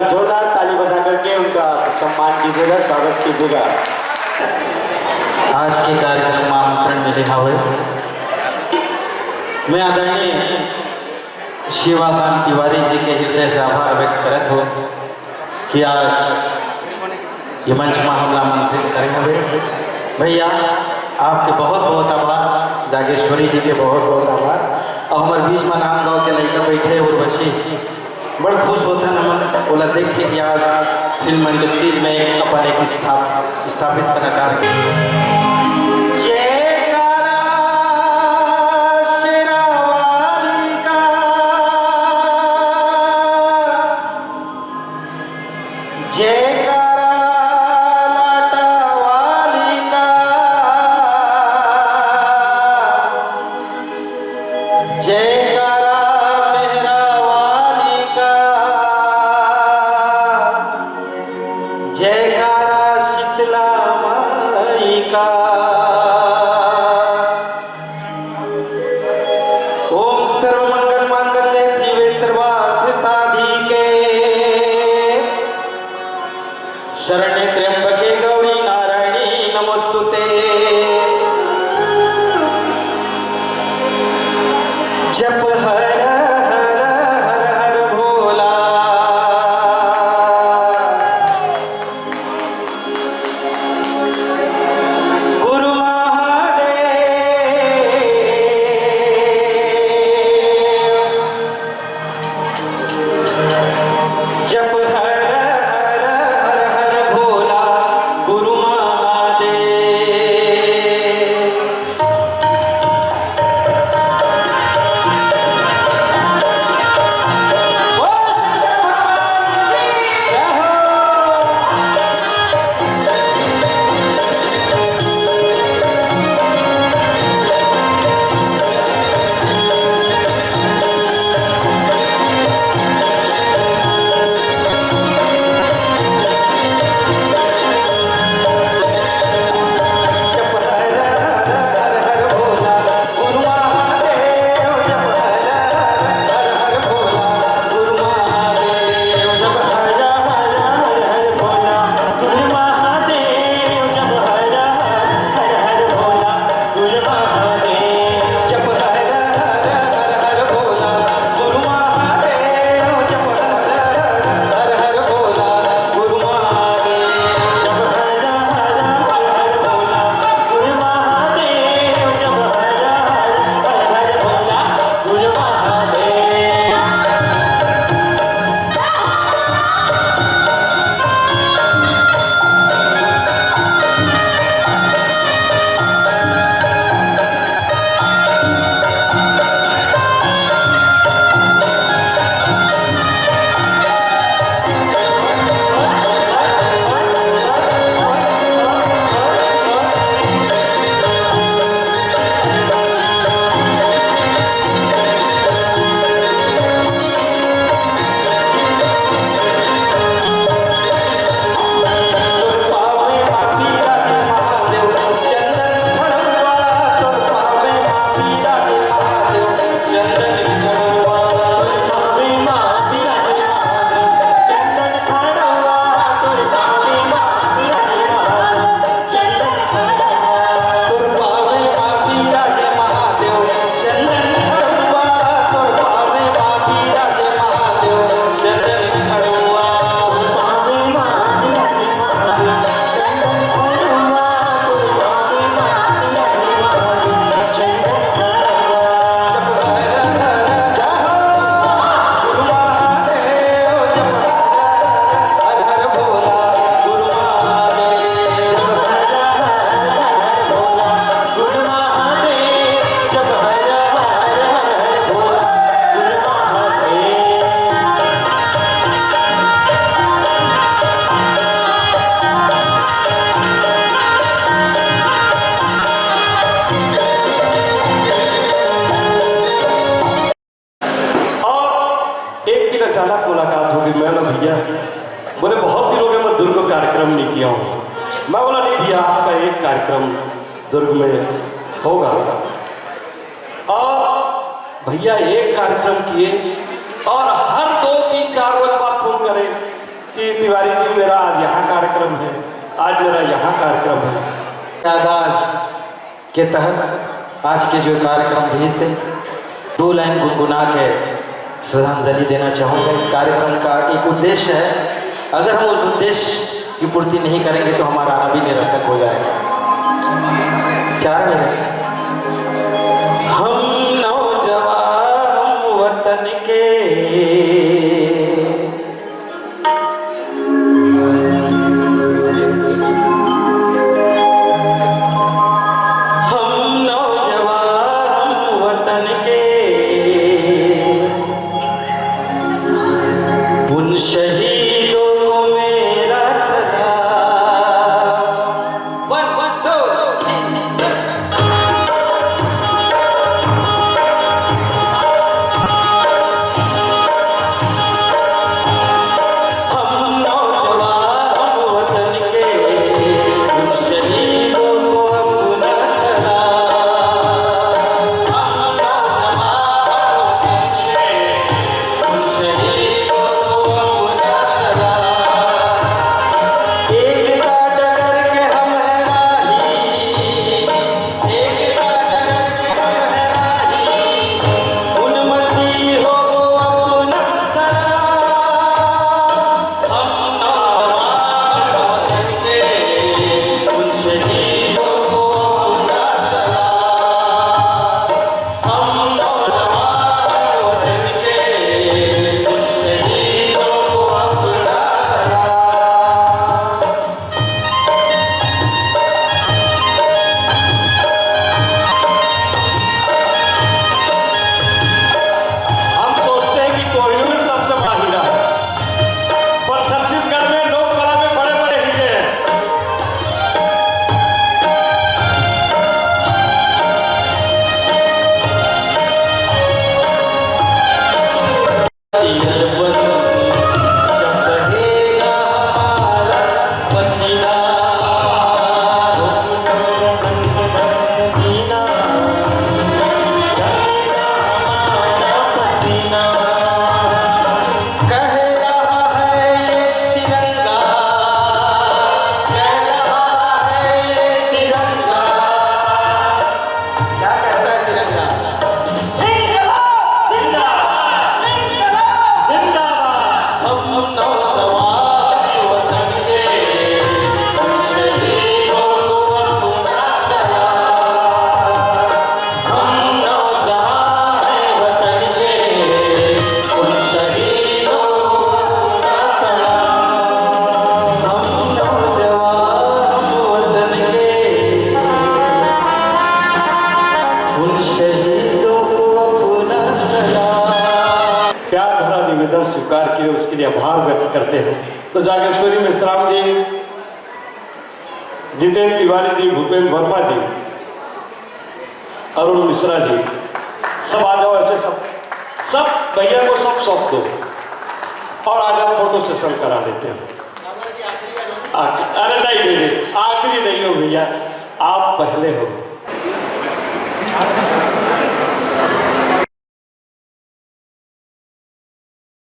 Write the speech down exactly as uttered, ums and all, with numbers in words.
जोरदार ताली बजा करके उनका सम्मान कीजिएगा, स्वागत कीजिएगा। आज के कार्यक्रम म आमंत्रण मिले हवे, मैं आदरणीय शिवाकांत तिवारी जी के हृदय से आभार व्यक्त करत हों कि आज ये मंच म हमला आमंत्रित करे हवे। भैया, आपके बहुत बहुत आभार, जागेश्वरी जी के बहुत बहुत आभार, अउ हमर बीच म नांदगांव के लइका बइठे उर्वशी, बड़ खुश होथन हमन ओला देख के कि आज फिल्म इंडस्ट्रीज में एक अपन एक स्थाप-, स्थापित कलाकार के। जयकारा शेरा वाली का, जयकारा लाटा वाली का, जयकारा मेहरा वाली का, जयकारा शीतला माई का। ओम सर्वमंगल मांगल्ये शिवे सर्वार्थ साधिके शरण्ये त्र्यंबके गौरी नारायणी नमोस्तुते। जप हर हर हर हर भोला। गुरु महादेव। जप हर हर हर हर भोला गुरु महादेव। बोल शंकर भगवान की जय हो। और एक दिन अचानक मुलाकात हो गई, मैं ना भैया, बोले, "बहुत दिन हो गए, मैं दुर्ग को कार्यक्रम नहीं किया हूँ।" मैं बोला, "नहीं भैया, आपका एक कार्यक्रम दुर्ग में होगा।" और भैया एक कार्यक्रम किए और हर दो, तीन, चार रोज बाद फोन करे, तिवारी जी, मेरा आज यहाँ कार्यक्रम है, आज मेरा यहाँ कार्यक्रम है। आगाज के तहत आज के जो कार्यक्रम भी से दो लाइन गुनगुना के श्रद्धांजलि देना चाहूँगा। इस कार्यक्रम का एक उद्देश्य है, अगर हम उस उद्देश्य की पूर्ति नहीं करेंगे तो हमारा आना भी निरर्थक हो जाएगा। चार मिनट। हम नौजवान वतन के, हम नौजवान वतन के, उन शहीदों को मेरा सलाम। One, one, two, three. हम नौजवान वतन के, उन शहीदों को अपना सलाम। हम नौजवान वतन के, उन शहीदों को अपना सलाम। एकता डगर के हम हैं राही, एकता डगर के हम हैं राही, उन मसीहों को अपना सलाम। हम नौजवान वतन के, उन शहीदों को अपना सलाम। हम नौजवान वतन के, उन शहीदों को अपना सलाम। हम सोचते हैं कि कोहिनूर सबसे बड़ा हीरा है, पर छत्तीसगढ़ में लोक कला में बड़े बड़े हीरे हैं। क्या कहता है तिरंगा? जिंदाबाद! जिंदाबाद! जिंदाबाद! हम नौजवान वतन के, उन शहीदों को अपना सलाम। हम नौजवान वतन के, उन शहीदों को अपना सलाम। हम नौजवान वतन के, उन शहीदों को अपना सलाम। प्यार भरा निवेदन स्वीकार किए, उसके लिए आभार व्यक्त करते हैं। तो जागेश्वरी मेश्राम जी, जितेंद्र तिवारी जी, भूपेंद्र वर्मा जी, अरुण मिश्रा जी, सब आ जाओ। ऐसे सब, सब भैया को सब सौंप दो और आज हम फोटो सेशन करा लेते हैं। आ, अरे नहीं, नहीं, नहीं, आखिरी नहीं हो भैया, आप पहले हो।